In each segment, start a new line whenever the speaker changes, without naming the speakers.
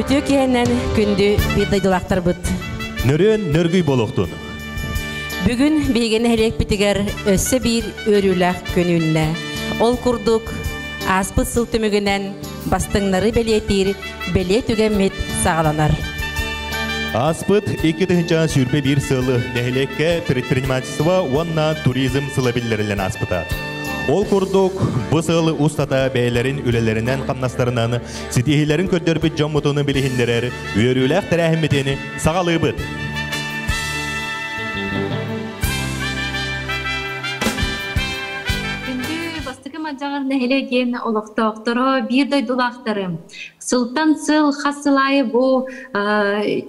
Үтүө киһинэн күндү биир дойдулаахтарбыт.
Нөрүөн нөргүй буолуохтун.
Бүгүн биһиги нэһилиэкпитигэр өссө биир үөрүүлээх күн үүннэ. Ол курдук, ааспыт сыл түмүгүнэн бастыҥнары бэлиэтиир бэлиэ түгэммит саҕаланар.
Ааспыт 2021 сыл нэһилиэккэ предпринимательство уонна туризм сыла биллэриллэн ааспыта. Ол курдук, бу сыл устата бэйэлэрин үлэлэринэн-хамнастарынан ситиһиилэрин көрдөрбүт дьоммутун билиһиннэрэр үөрүүлээх тэрээһиммитин саҕалыыбыт.
Күндү бастакы Мадьаҕар нэһилиэгин олохтоохторо, биир дойдулаахтарым, Сылтан сыл хас сыл аайы бу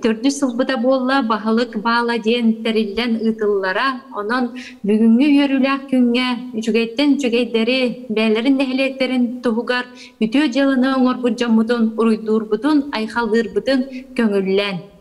төрдүс сылбыта буолла баһылык баала диэн тэриллэн ыытыллара. Онон бүгүҥҥү үөрүүлээх күҥҥэ үчүгэйтэн үчүгэйдэри, бэйэлэрин нэһилиэктэрин туһугар үтүө дьыаланы оҥорбут дьоммутун уруйдуурбутун, айхаллыырбытын көҥүллээн.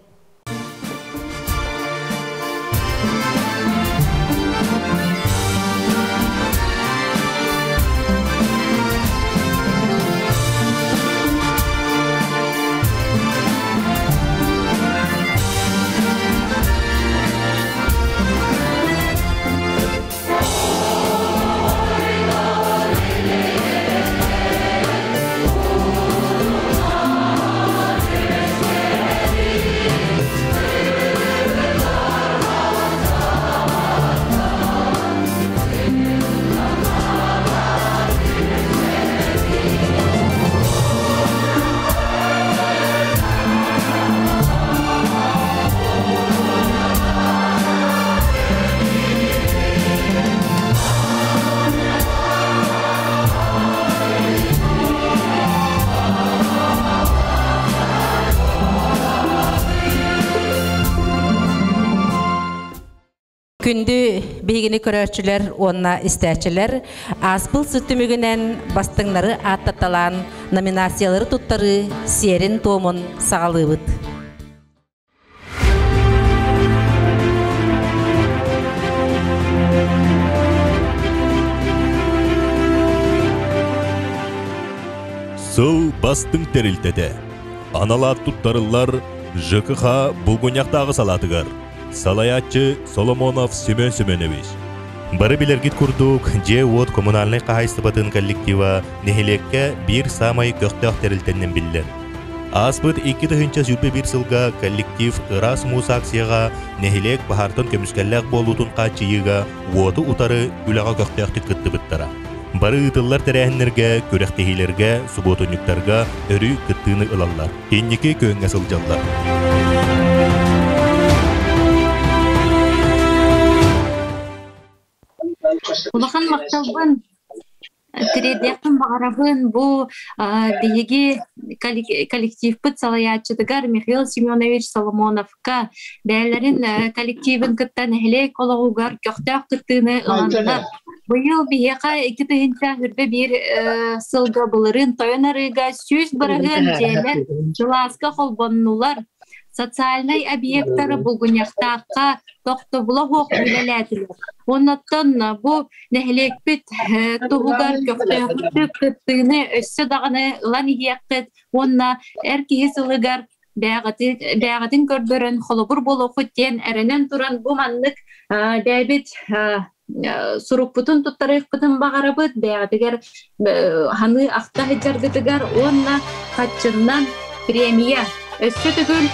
Күндү биһигини көрөөччүлэр уонна истээччилэр, ааспыл сыл түмүгүнэн бастыҥнары ааттаталаан номинациялары туттарыы сиэрин-туомун саҕалыыбыт.
Сыл бастыҥ тэрилтэтэ. Анал аат туттарыллар ЖКХ Булгунньахтааҕы салаатыгар. Салайааччы Соломонов Семен Семенович. Бары билэргит курдук, дьиэ-уот коммунальнай хаһаайыстыбатын коллектива нэһилиэккэ биир саамай көхтөөх тэрилтэннэн биллэр. Ааспыт 2021 сылга коллектив ыраас муус акцияҕа нэһилиэк баһаартан көмүскэллээх буолуутун хааччыйыыга уоту утары үлэҕэ көхтөөхтүк кыттыбыттара. Бары ыытыллар тэрээһиннэргэ, күрэхтэһиилэргэ, субуотунньуктарга өрүү кыттыыны ылаллар. Инники күөҥҥэ сылдьаллар.
Улахан махталбын тириэрдиэхпин баҕарабын бу биһиги коллективпыт салайааччытыгар Михаил Семенович Соломоновка бэйэлэрин коллективын кытта нэһилиэк олоҕугар көхтөөх кыттыыны ыланнар быйыл биһиэхэ 2021 сылга былырыын Тойон Арыыга 100% дьиэлэр дьылааска холбоннулар социальнай объектары булгунньахтаахха тохтобула суох үлэлээтилэр. Оннуттан бу нэһилиэкпит туһугар көхтөөхтүк кыттыыны өссө даҕаны ылан иһиэххит уонна эр киһи сылыгар бэйэҕитин көрдөрөн холобур буолуоххут диэн эрэнэн туран бу маннык бэйэбит сурукпутун туттарыахпытын баҕарабыт бэйэҕитигэр ханыы ахта сылдьаргытыгар уонна хаччыннан премия өссө төгүл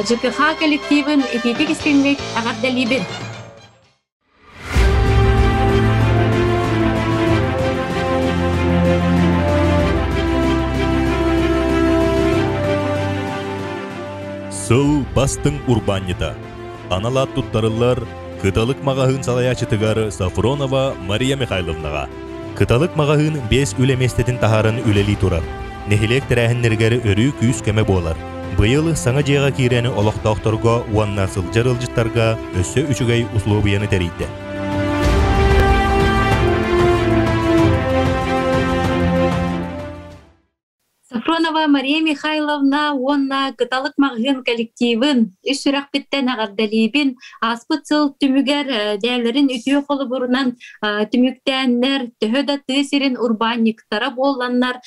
ЖКХ коллективын итиитик истиҥник эҕэрдэлиибин.
Сыл бастыҥ урбаанньыта. Анал аат туттарыллар Кыталык маҕаһыын салайааччытыгар Сафронова Мария Михайловнаҕа. Кыталык маҕаһыын биэс үлэ миэстэтин таһааран үлэлии турар. Нэһилиэк тэрээһиннэригэр өрүү күүс-көмө буолар. Быйыл саҥа дьиэҕэ киирэн олохтоохторго уонна сылдьар ыалдьыттарга өссө үчүгэй усулуобуйаны тэрийдэ.
Сафронова Ионова Мария Михайловна уонна Кыталык маҕаһыын коллективын үс сүрэхпиттэн эҕэрдэлиибин. Ааспыт сыл түмүгэр дээлэрин үтүө холобурунан түмүктээннэр, төһө да тыа сирин урбаанньыктара буолланнар,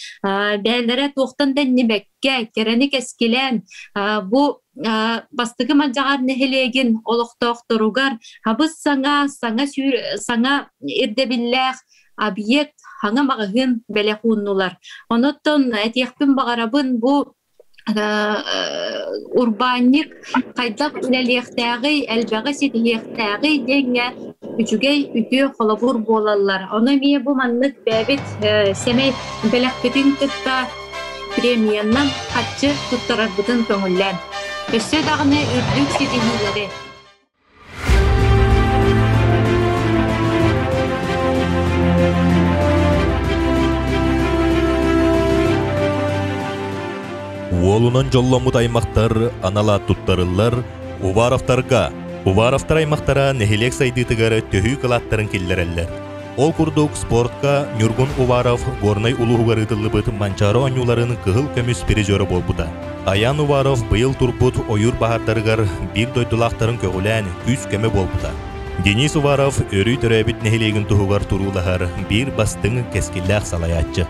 бээлэрэ туохтан да иннибэккэ, кэрэни кэскилээн, бу Бастакы Малдьаҕар нэһилиэгин олохтоохторугар хабыс саҥа, саҥа, саҥа ирдэбиллээх объект хаҥа маҕаһыын бэлэх ууннулар. Онуттан этиэхпин баҕарабын бу урбаанньык хайдах үлэлиэхтээҕий, элбэҕи ситиһиэхтээҕий диэҥҥэ үчүгэй үтүө холобур буолаллар. Ону эмиэ бу маннык бэйэбит сэмэй бэлэхпитин кытта премиянан харчы туттарарбытын көҥүллээн. Өссө даҕаны үрдүк ситиһиилэри!
Уолунан дьолломмут аймахтар анала туттарыллар Уваровтарга. Уваровтар аймахтара нэһилиэк сайдыытыгар төһүү кылааттарын киллэрэллэр. Ол курдук спортка Ньургун Уваров Горнай улууһугар ыытыллыбыт Манчаары оонньууларын кыһыл көмүс призера буолбута. Аян Уваров быйыл турбут ойуур баһаардарыгар биир дойдулаахтарын көҕүлээн күүс-көмө буолбута. Денис Уваров өрүү төрөөбүт нэһилиэгин туһугар туруулаһар биир бастыҥ кэскиллээх салайааччы.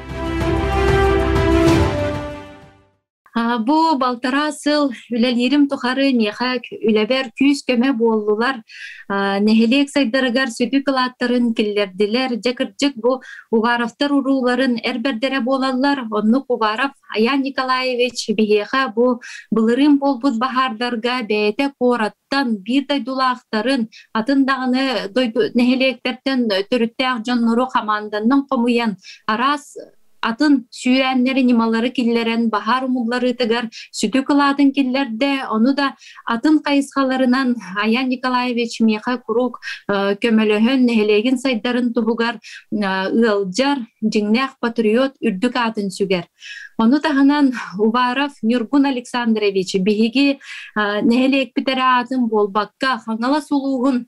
Бу балтараа сыл үлэлиирим тухары миэхэ үлэбэр күүс-көмө буоллулар, нэһилиэк сайдарыгар сүдү кылааттарын киллэрдилэр. Дьэ кырдьык бу Уваровтар урууларын эр бэрдэрэ буолаллар. Оннук Уваров Аян Николаевич биһиэхэ бу былырыын буолбут баһаардарга бэйэтэ куораттан биир дойдулаахтарын, атын даҕаны дойду нэһилиэктэртэн төрүттээх дьоннору хамаанданан хомуйан араас атын сүүрээннэри, ньымалары киллэрэн баһаар умулларыытыгар сүдү кылаатын киллэрдэ. Ону да атын хайысхаларынан Аян Николаевич миэхэ куруук көмөлөһөн, нэһилиэгин сайдарын туһугар ыалдьар, дьиҥнээх патриот үрдүк аатын сүгэр. Ону таһынан Уваров Ньургун Александрович биһиги нэһилиэкпит эрэ аатын буолбакка, Хаҥалас улууһун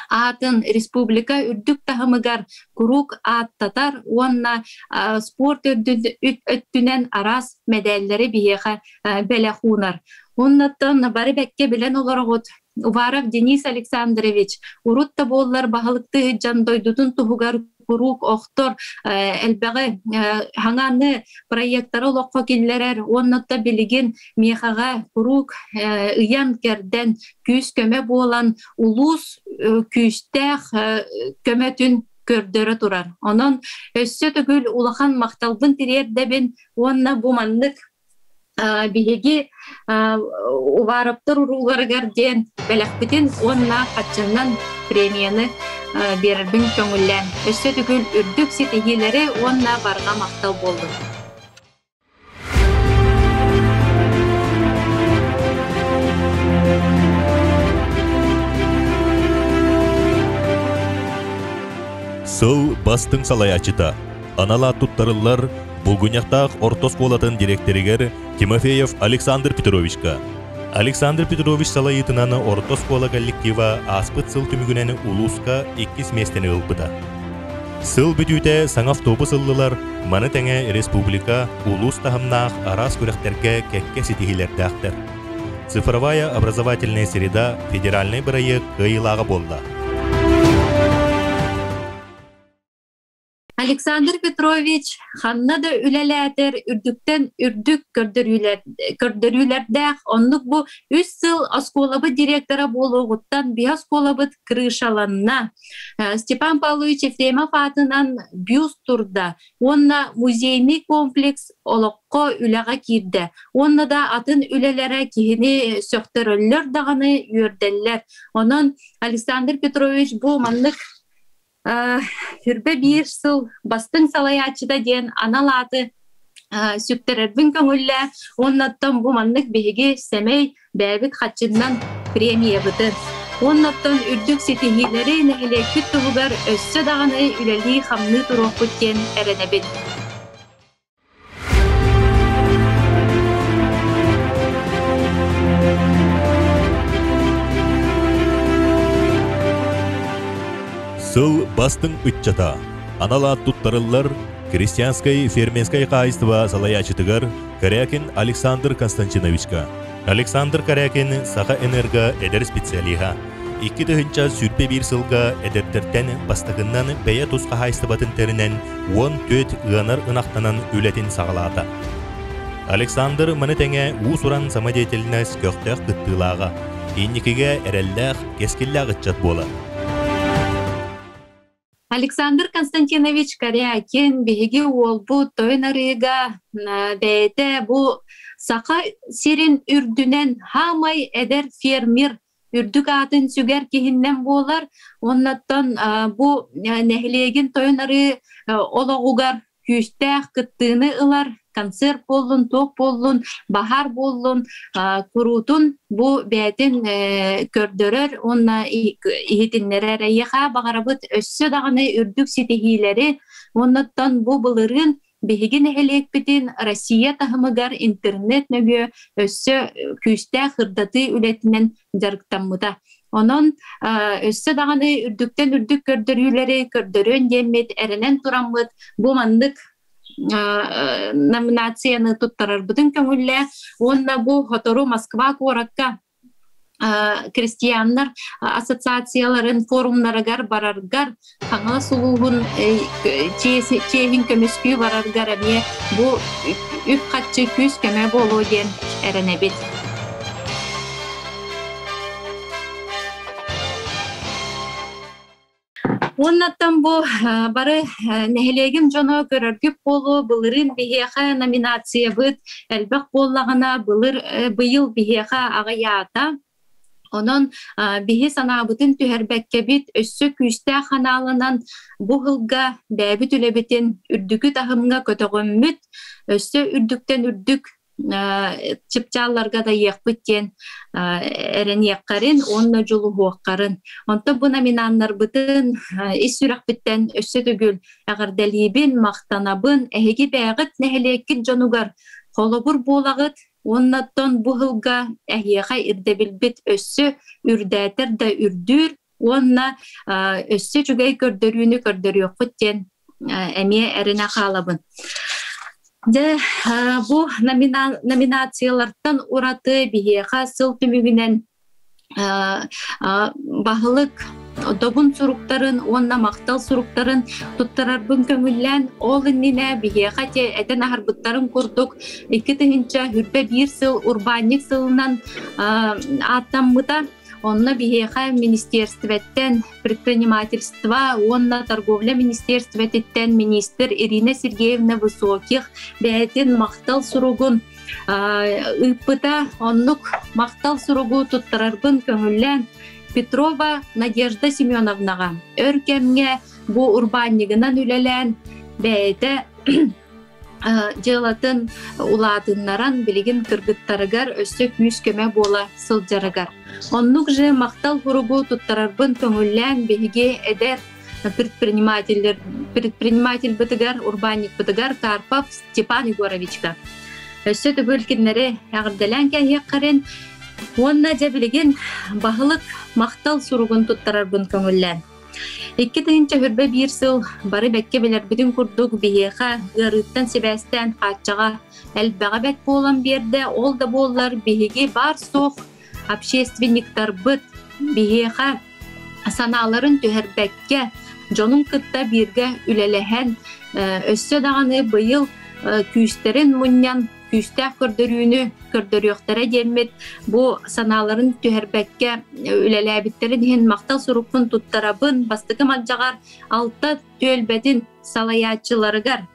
аатын республика үрдүк таһымыгар куруук ааттатар уонна спорт өттүнэн араас мэдээллэри биһиэхэ бэлэх уунар. Оннуттан бары бэккэ билэн олороҕут Уваров Денис Александрович урут да буоллар баһылыктыы сылдьан дойдутун туһугар куруук охтор элбэҕи хаҥаны проектары олоххо киллэрэр уонна да билигин миэхэҕэ куруук ыйан-кэрдэн күүс-көмө буолан улуус күүстээх көмөтүн көрдөрө турар. Онон өссө төгүл улахан махталбын тириэрдэбин уонна бу маннык биһиги Уваровтар урууларыгар диэн бэлэхпитин уонна хаччыннан премияны биэрэрбин көҥүллээн өссө төгүл үрдүк ситиһиилэри уонна барҕа махтал буоллун.
Сыл бастыҥ салайааччыта анал аат туттарыллар Булгунньахтаах орто оскуолатын дириэктэригэр Тимофеев Александр Петровичка. Александр Петрович салайыытынан орто оскуола коллектива ааспыт сыл түмүгүнэн улууска иккис миэстэни ылбыта. Сыл бүтүүтэ саҥа автобус ыллылар, маны тэҥэ республика, улуус таһымнаах араас күрэхтэргэ кэккэ ситиһиилэрдээхтэр. Цифровая образовательная среда федеральнай бырайыак кыайыылааҕа буолла.
Александр Петрович ханна да үлэлээтэр үрдүктэн үрдүк көрдөрүүлэрдээх, оннук бу үс сыл оскуолабыт директора буолуоҕуттан биһи оскуолабыт крышаланна. Степан Павлович Ефремов аатынан бюст турда уонна музейный комплекс олоххо үлэҕэ киирдэ. Уонна да атын үлэлэрэ киһини сөхтөрөллөр даҕаны үөрдэллэр. Онон Александр Петрович бу маннык Сүрбэ биир сыл бастыҥ салайааччыта диэн анал ааты сүктэрэрбин көҥүллээ уоннаттан бу маннык биһиги сэмэй бэйэбит хаччыннан премиябытын уоннаттан үрдүк ситиһиилэри нэһилиэкпит туһугар өссө даҕаны үлэлии-хамныы туруохпут диэн эрэнэбин.
Сыл бастыҥ ыччата анал аат туттарыллар. Крестьянскай фермерскай хаһаайыстыба салайааччытыгар Корякин Александр Константиновичка. Александр Корякин Саха Энерго эдэр специалиһа. 2021 сылга эдэрдэртэн бастакыннан бэйэ тус хаһаайыстыбатын тэринэн 14 ыанар ынахтанан үлэтин саҕалаата. Александр маны тэҥэ уус-уран самодеятельность көхтөөх кыттыылааҕа, инникигэ эрэллээх, кэскиллээх ыччат буолар.
Александр Константинович Корякин биһиги уолбут Тойон Арыыга бэйэтэ бу Саха сирин үрдүнэн хаамай эдэр фермер үрдүк аатын сүгэр киһиннэн буолар. Оннуттан бу нэһилиэгин Тойон Арыы олоҕугар күүстээх кыттыыны ылар, концерт буоллун, туох буоллун, баһаар буоллун, куруутун бу бэйэтин көрдөрөр уонна иһитиннэрэр. Эйиэхэ баҕарабыт өссө даҕаны үрдүк ситиһиилэри, уоннаттан бу былырыын биһиги нэһилиэкпитин Россия таһымыгар интернет нөҥүө өссө күүстээх ырдатыы үлэтинэн дьарыктаммыта. Онон өссө даҕаны үрдүктэн үрдүк көрдөрүүлэри көрдөрүөн диэммит эрэнэн тураммыт бу маннык номинацияны туттарарбытын көҥүллээ уонна бу сотору Москва куоракка крестьяннар ассоциацияларын форумнарыгар бараргар Хаҥалас улууһун чиэһин көмүскүү бараргар эмиэ бу үп-харчы күүс-көмө буолуо диэн эрэнэбит. Уоннаттан бу бары нэһилиэгим дьоно көрөргүт буолуо былырыын биһиэхэ номинациябыт элбэх буоллаҕына былыр быйыл биһиэхэ аҕыйаата. Онон биһи санаабытын түһэрбэккэбит өссө күүстээх ханааланан бу сылга бэйэбит үлэбитин үрдүкү таһымҥа көтөҕөммүт, өссө үрдүктэн үрдүк чыпчаалларга дайыахпыт диэн эрэниэххэрин уонна дьулуһуоххарын. Онтон бу номинаннарбытын ис сүрэхпиттэн өссө төгүл эҕэрдэлиибин, махтанабын. Эһиги бэйэҕит нэһилиэккит дьонугар холобур буолаҕыт, Уоннаттан бу сылга эһиэхэ ирдэбилбит өссө үрдээтэр да үрдүүр уонна өссө үчүгэй көрдөрүүнү көрдөрүөххүт диэн эмиэ эрэнэ хаалабын. Дьэ, бу номинациялартан ураты биһиэхэ сыл түмүгүнэн баһылык добун суруктарын уонна махтал суруктарын туттарарбын көҥүллээн, ол иннинэ биһиэхэ этэн аһарбыттарын курдук 2021 сыл урбаанньык сылынан ааттаммыта. Онно биһиэхэ министерствэттэн предпринимательство уонна торговля министерствэтиттэн министр Ирина Сергеевна Высоких бэйэтин махтал суругун ыыппыта. Оннук махтал суругу туттарарбын көҥүллээн Петрова Надежда Семеновнаҕа өр кэмҥэ бу урбаанньыгынан үлэлээн бэйэтэ дьыалатын улаатыннаран билигин кыргыттарыгар өссө күүс-көмө буола сылдьарыгар. Оннук же махтал суругу туттарарбын көҥүллээн биһиги эдэр предпринимателлэр предпринимательбытыгар, урбаанньыкпытыгар Карпов Степан Егоровичка. Өссө төгүл кинилэри эҕэрдэлээн кэһиэххэрин уонна дьэ билигин баһылык махтал суругун туттарарбын көҥүллээн. 2021 сыл бары бэккэ билэрбитин курдук биһиэхэ ыарыыттан сибээстээн хааччаҕа элбэҕэ бэт буолан биэрдэ. Ол да буоллар биһиги баар-суох общественниктарбыт биһиэхэ санааларын түһэрбэккэ дьонун кытта бииргэ үлэлэһэн өссө даҕаны быйыл күүстэрин мунньан күүстээх көрдөрүүнү көрдөрүөхтэрэ диэммит бу санааларын түһэрбэккэ үлэлээбиттэрин иһин махтал сурукпун туттарабын. Бастакы Малдьаҕар алта түөлбэтин салайааччыларыгар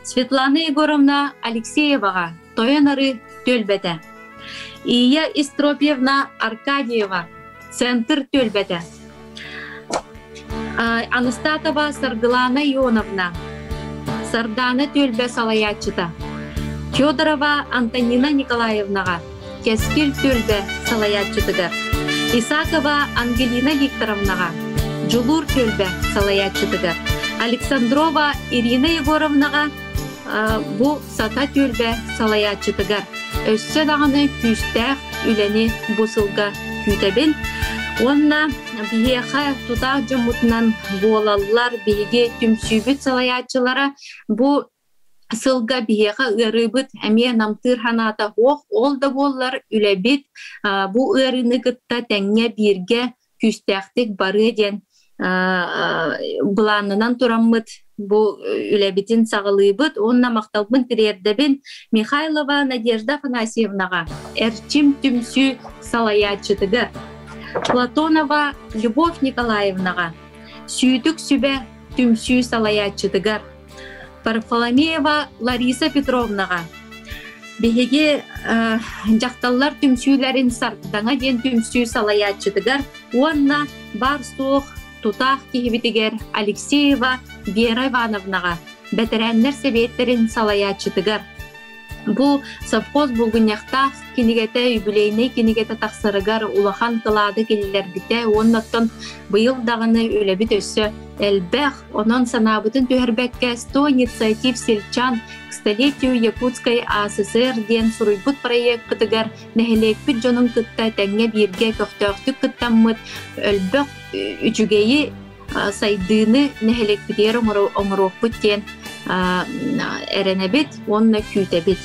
Светлана Егоровна Алексееваҕа Тойон Арыы түөлбэтэ, Ия Истропьевна Аркадьева Центр түөлбэтэ, Анастатова Саргылана Ионовна Сардаана түөлбэ салайааччыта, Федорова Антонина Николаевнаҕа Кэскил түөлбэ салайааччытыгар, Исакова Ангелина Викторовнаҕа Дьулуур түөлбэ салайааччытыгар, Александрова Ирина Егоровнаҕа бу Сата түөлбэ салайааччытыгар өссө даҕаны күүстээх үлэни бу сылга күүтэбин. Уонна биһиэхэ тутаах дьоммутунан буолаллар биһиги түмсүүбүт салайааччылара. Бу сылга биһиэхэ ыарыыбыт эмиэ намтыыр санаата суох, ол да буоллар үлэбит бу ыарыыны кытта тэҥҥэ бииргэ күүстээхтик барыа диэн былааннанан тураммыт бу үлэбитин саҕалыыбыт. Уонна махталбын тириэрдэбин Михайлова Надежда Афанасьевнаҕа, Эрчим түмсүү салайааччытыгар, Платонова Любовь Николаевнаҕа, Сүүтүк сүбэ түмсүү салайааччытыгар, Варфоломеева Лариса Петровнаҕа, биһиги дьахталлар түмсүүлэрин Сардаҥа диэн түмсүү салайааччытыгар уонна баар-суох тутаах киһибитигэр Алексеева Вера Ивановнаҕа, бэтэрээннэр сэбиэттэрин салайааччытыгар. Бу совхоз булгунньахтаах кинигэтэ, юбилейнай кинигэтэ тахсарыгар улахан кылааты киллэрбитэ уонна оттон быйыл даҕаны үлэбит өссө элбэх, онон санаабытын түһэрбэккэ 100 инициатив сельчан к столетию Якутской АССР диэн суруйбут проекпытыгар нэһилиэкпит дьонун кытта тэҥҥэ бииргэ көхтөөхтүк кыттаммыт өлбөх үчүгэйи сайдыыны нэһилиэкпитигэр оҥоруохпут диэн эрэнэбит уонна күүтэбит.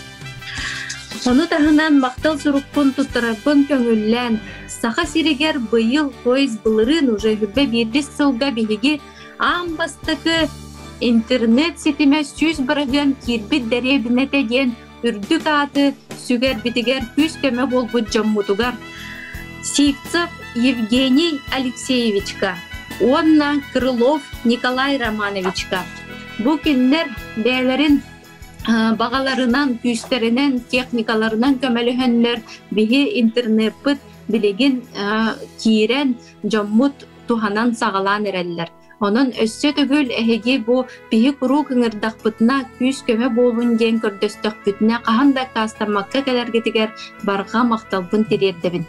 Ону таһынан махтал сурукпун туттарарбын көҥүллээн, Саха сиригэр быйыл, то есть былырыын уже хүрбэ биирдис сылга биһиги аан бастакы интернет ситимэ 100% киирбит дэриэбинэтэ диэн үрдүк ааты сүгэрбитигэр күүс-көмө буолбут дьоммутугар Сивцев Евгений Алексеевичка уонна Крылов Николай Романовичка. Бу кинилэр бэйэлэрин баҕаларынан, күүстэринэн, техникаларынан көмөлөһөннөр биһи интернеппыт билигин киирэн дьоммут туһанан саҕалаан эрэллэр. Онон өссө төгүл эһиги бу биһи куруук ыҥырдахпытына күүс-көмө буолун диэн көрдөстөхпүтүнэ хаһан да аккаастаммакка кэлэргитигэр барҕа махталбын тириэрдэбин.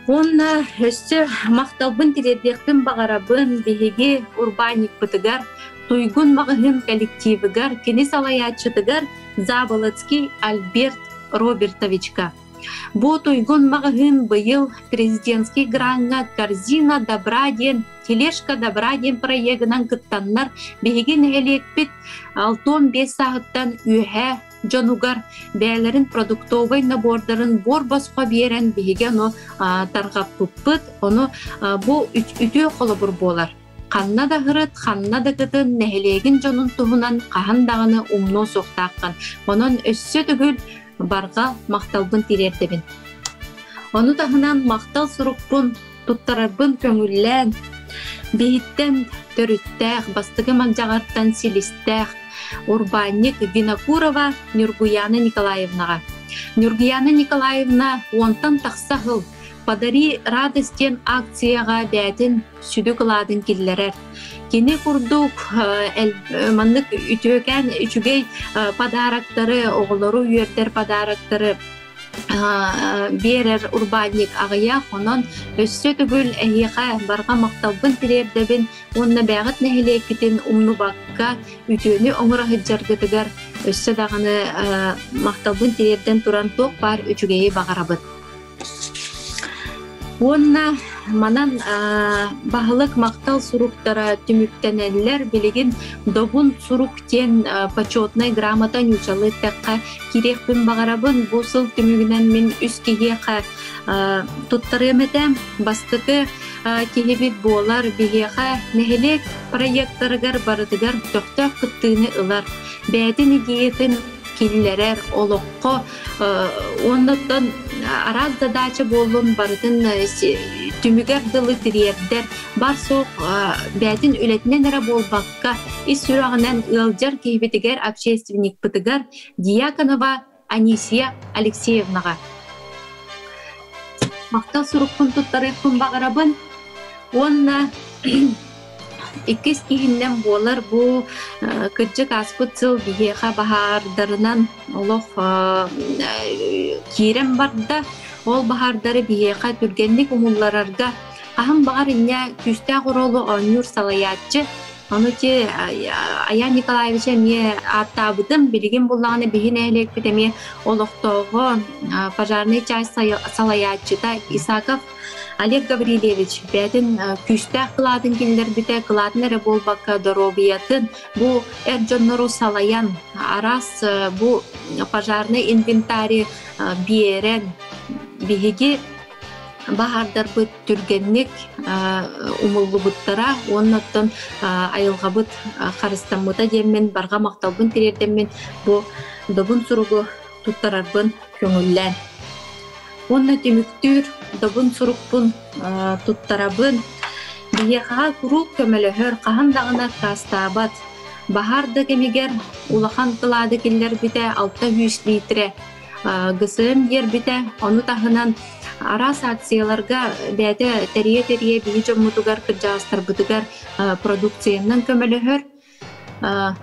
Уонна өссө махталбын тириэрдиэхпин баҕарабын биһиги урбаанньыкпытыгар, Туйгун маҕаһыын коллективыгар, кини салайааччытыгар Заболоцкий Альберт Робертовичка. Бу туйгун маҕаһыын быйыл президентский граҥҥа «Корзина добра» диэн «Тележка добра» диэн проегынан кыттаннар биһиги нэһилиэкпит 65 сааһыттан үөһээ дьонугар бэйэлэрин продуктовай набордарын буор босхо биэрэн биһиги ону тарҕаппыппыт. Ону бу үтүө холобур буолар. Ханна да ыһырыт, ханна да кытын нэһилиэгин дьонун туһунан хаһан даҕаны умнуо суохтааххын. Онон өссө төгүл барҕа махталбын тириэрдэбин. Ону таһынан махтал сурукпун туттарарбын көҥүллээн, биһиттэн төрүттээх, бастакы Малдьаҕартан силистээх урбаанньык Винокурова Нюргуяна Николаевнаҕа. Нюргуяна Николаевна уонтан тахса сыл «Подари радость» диэн акцияҕа бэйэтин сүдү кылаатын киллэрэр. Кини курдук маннык үтүөкээн үчүгэй подароктары, оҕолору үөрдэр подароктары биэрэр урбаанньык аҕыйах. Онон өссө төгүл эһиэхэ барҕа махталбын тириэрдэбин уонна бэйэҕит нэһилиэккитин умнубакка үтүөнү оҥоро сылдьаргытыгар өссө даҕаны махталбын тириэрдэн туран туох баар үчүгэйи баҕарабын. Уонна манан баһылык махтал суруктара түмүктэнэллэр. Билигин Добун сурук диэн почетнай грамота ньуучалыы эттэххэ киириэхпин баҕарабын. Бу сыл түмүгүнэн мин үс киһиэхэ туттарыам этэ. Бастакы киһибит буолар биһиэхэ нэһилиэк проектарыгар барытыгар көхтөөх кыттыыны ылар. Бэйэтин идеятын киллэрэр, олоххо Уоннаттан араас задача буоллун барытын түмүгэр дылы тириэрдэр бар суох бэйэтин үлэтинэн эрэ буолбакка ис сүрэҕинэн ыалдьар киһибитигэр общественникпытыгар Дьяконова Анисия Алексеевнаҕа махтал сурукпун туттарыахпын баҕарабын уонна Иккис киһиннэн буолар бу кырдьык ааспыт сыл биһиэхэ баһаардарынан олох киирэн барда. Ол баһаардары биһиэхэ түргэнник умулларарга хаһан баҕар инньэ күүстээх оруолу оонньуур салайааччы. Ону ти Аян Николаевич эмиэ ааттаабытым, билигин буллаҕына биһи нэһилиэкпит эмиэ олохтооҕо пожарный часть салайааччыта Исаков Олег Гаврильевич бэйэтин күүстээх кылаатын киллэрбитэ, кылаатын эрэ буолбакка доруобуйатын бу эр дьоннору салайан араас бу пожарный инвентарь биэрэн биһиги баһаардарбыт түргэнник умуллубуттара уонна оттон айылҕабыт харыстаммыта диэммин барҕа махталбын тириэрдэммин бу добун суругу туттарарбын көҥүллээн. Уонна түмүктүүр добун сурукпун туттарабын. Биһиэхэҕэ куруук көмөлөһөр, хаһан даҕаны аккаастаабат. Баһаар да кэмигэр улахан кылаады киллэрбитэ 600 литрэ ГСМ биэрбитэ. Ону таһынан араас акцияларга бэйэтэ тэрийэ-тэрийэ биһи дьоммутугар, кырдьаҕастарбытыгар продукциянан көмөлөһөр.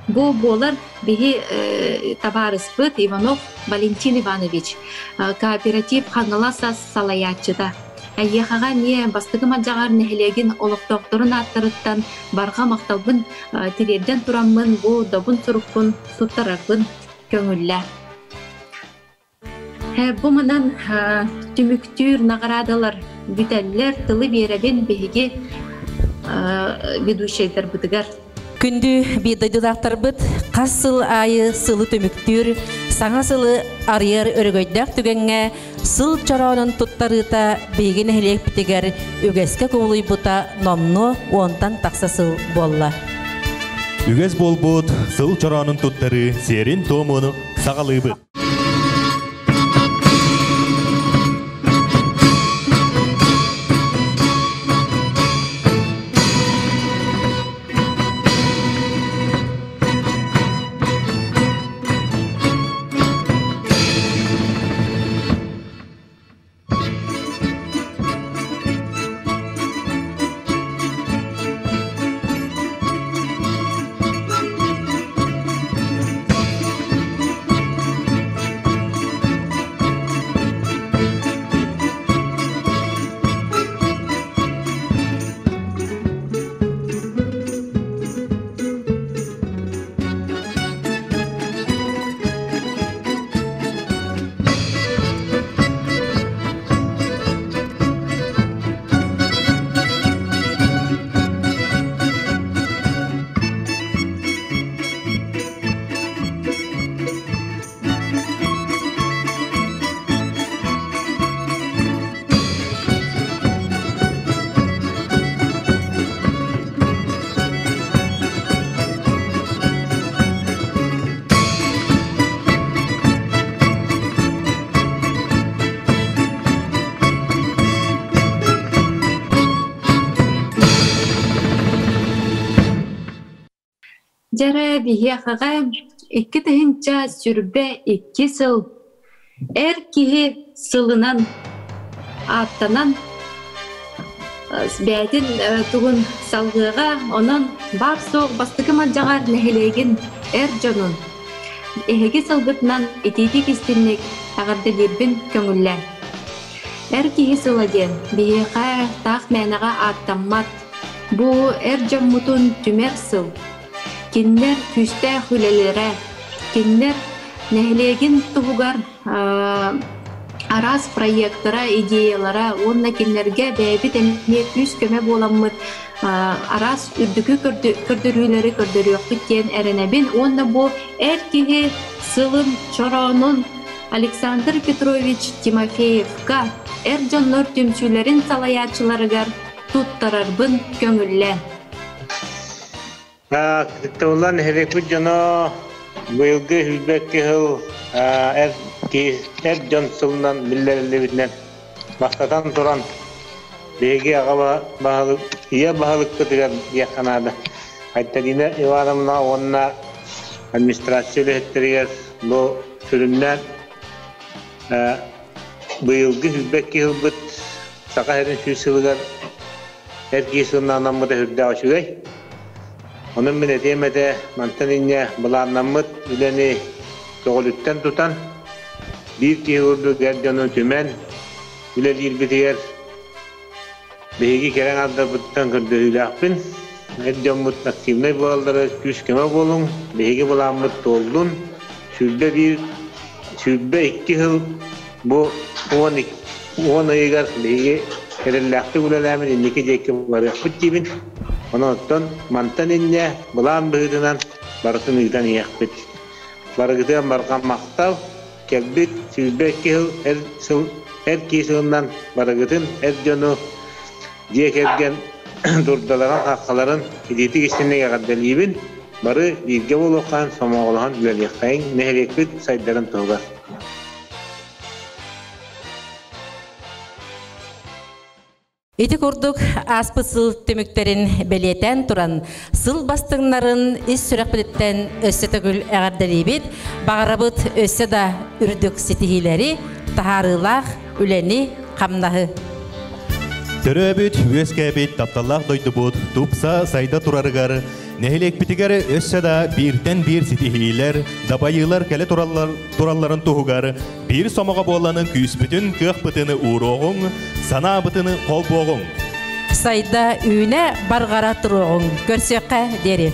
Бу буолар биһи табаарыспыт Иванов Валентин Иванович, кооператив Хаҥалас ас салайааччыта. Эйиэхэҕэ эмиэ Бастакы Малдьаҕар нэһилиэгин олохтоохторун ааттарыттан барҕа махталбын тириэрдэн тураммын бу добун сурукпун туттарарбын көҥүллээ. Бу манан түмүктүүр наҕараадалар бүтэллэр, тылы биэрэбин биһиги ведущайдарбытыгар.
Күндү биир дойдулаахтарбыт, хас сыл аайы сылы түмүктүүр, саҥа сылы арыйар өрөгөйдөөх түгэҥҥэ сыл чороонун туттарыыта биһиги нэһилиэкпитигэр үгэскэ кубулуйбута номнуо уонтан тахса сыл буолла.
Үгэс буолбут сыл чороонун туттарыы сиэрин-туомун саҕалыыбыт.
Дьэрэ биһиэхэҕэ 2022 сыл эр киһи сылынан ааттанан бэйэтин тугун салгыаҕа, онон баар-суох Бастакы Малдьаҕар нэһилиэгин эр дьонун эһиги сылгытынан итиитик истинник эҕэрдэлиирбин көҥүллээн. Эр киһи сыла диэн биһиэхэ таах мээнэҕэ ааттаммат. Бу эр дьоммутун түмэр сыл. Кинилэр күүстээх үлэлэрэ, кинилэр нэһилиэгин туһугар араас проектара, идеялара уонна кинилэргэ бэйэбит эмиэ күүс-көмө буоламмыт араас үрдүкү көрдөрүүлэри көрдөрүөхпүт диэн эрэнэбин уонна бу эр киһи сылын чороонун Александр Петрович Тимофеевка эр дьоннор түмсүүлэрин салайааччыларыгар туттарарбын көҥүллээн.
Кыттыбыллан нэһилиэкпит дьоно быйылгы сүүрбэкки сыл эр эр дьон сылынан биллэриллибитинэн бастатан туран биһиги аҕа баһылык ийэ баһылыкпытыгар диэххэ наада Айталина Ивановна уонна администрация үлэһиттэригэр бу сүрүннээн быйылгы сүүрбэкки сылбыт Саха сирин сүүс сылыгар эр киһи сылынан анаммыта сүрдээх үчүгэй. Онон мин этиэм этэ, мантан инньэ былааннаммыт үлэни көҕүлүттэн тутан, биир киһи курдук эр дьону түмэн үлэлиирбитигэр биһиги кэлэн ардарбытыттан көрдөһүүлээхпин. Эр дьоммут активнай буолаллара күүс-көмө буолуҥ, биһиги былааммыт туоллун. 21, 22 сыл бу 10 ыйыгар биһиги эрэллээхтик үлэлээмин инники диэки барыахпыт диибин. Онон мантан инньэ былаан быһыытынан барытын ыытан иһиэхпит. Барыгытыгар барҕа махтал, кэлбит 22 сыл эр сыл эр киһи сылынан барыгытын эр дьону дьиэ кэргэн дурдаларын, хаххаларын итиитик истиҥник эҕэрдэлиибин. Бары бииргэ буолуоххаан, сомоҕолоһон үлэлиэххэйиҥ, нэһилиэкпит сайдарын туһугар.
Ити курдук ааспыт сыл түмүктэрин бэлиэтээн туран, сыл бастыҥнарын ис сүрэхпититтэн өссө төгүл эҕэрдэлиибит, баҕарабыт өссө да үрдүк ситиһиилэри, таһаарыылаах үлэни, хамнаһы.
Төрөөбүт, үөскээбит тапталлаах дойдубут тупса сайда турарыгар нэһилиэкпитигэр өссө да бииртэн биир ситиһиилэр, дабайыылар кэлэ тураллар, туралларын туһугар биир сомоҕо буолан күүспүтүн, кыахпытын ууруоҕуҥ, санаабытын холбуоҕуҥ.
Сайда үүнэ барҕара туруоҕуҥ. Көрсүөххэ диэри.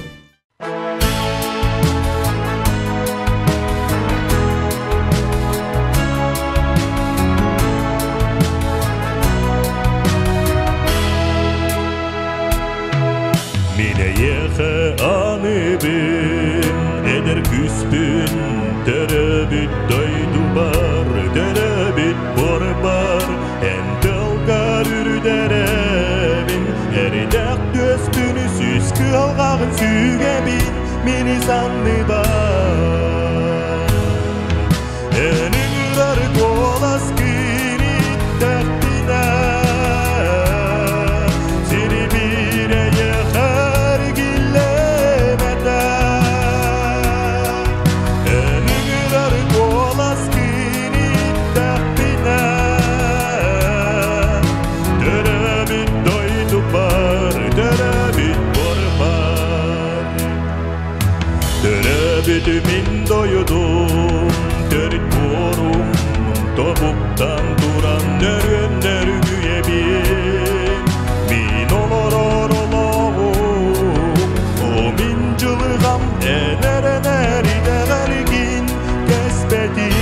Мин эйиэхэ аныыбын, эдэр күүспүн, төрөөбүт дойдубар, төрөөбүт буорбар, эн тылгар үрүдэрэбин, эридэх түөспүн сүүс кыһалҕаҕын сүгэбин, мини санныбар. Эн ыҥырар куолас киниттэхпинэ, сири биир эйиэхэр киллэмэтэ. Эн ыҥырар куолас киниттэхпинэ, төрөөбүт дойдубар, төрөөбүт буорбар. Төрөөбүт мин дойдум, төрүт буорум, тобуктан туран нөрүөн нөргүйэбин. Мин олорор олоҕум, о мин дьылҕам эн эрэнэр итэҕэлгин кэспэтин.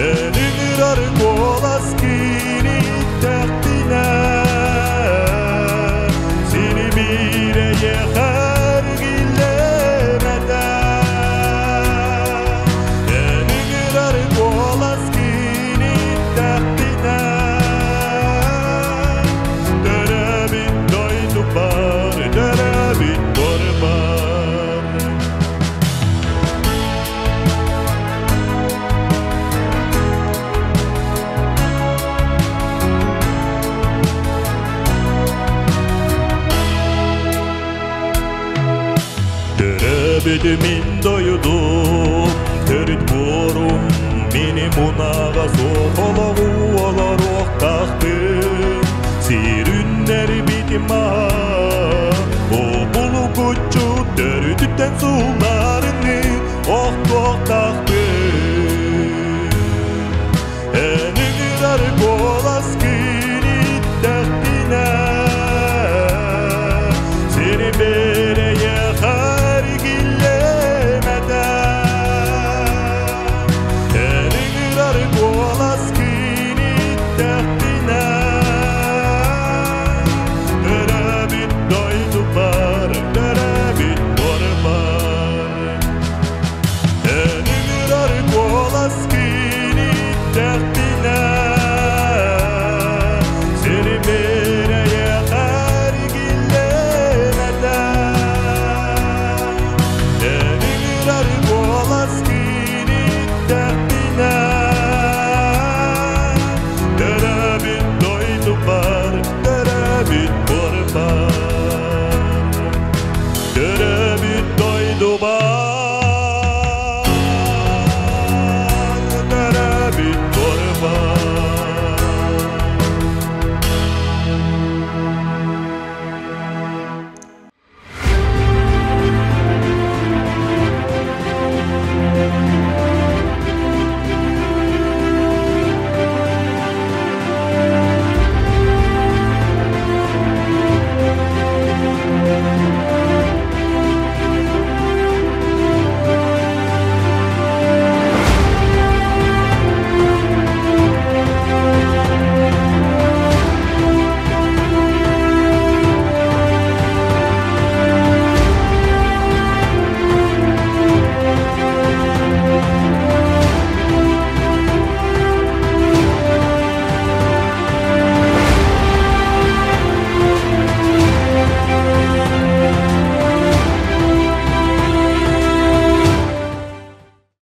Эн ыҥырар куолас киниттэхпинэ, сини биир эйиэхэр киллэмэтэ. Эн ыҥырар куолас киниттэхпинэ, төрөөбүт дойдубар, төрөөбүт буорбар. Төрөөбүт мин дойдум, төрүт буорум, мини мунаҕа суох олоҕу олоруохтаахпын. Сирүннэрбитим маһа, обулукуччу төрүтүттэн суулларыны охтуохтаахпын. Эн ыҥырар куолас киниттэхпинэ, сири биэрэйэхэр киллэмэтэ. Эн ыҥырар куолас киниттэхпинэ, төрөөбүт дойдубар, төрөөбүт буорбар. Эн ыҥырар куолас киниттэхпинэ, сири биэрэйэхэр киллэмэтэ. Эн ыҥырар куолас киниттэхпинэ, төрөөбүт дойдубар, төрөөбүт буорбар. Төрөөбүт дойдубар.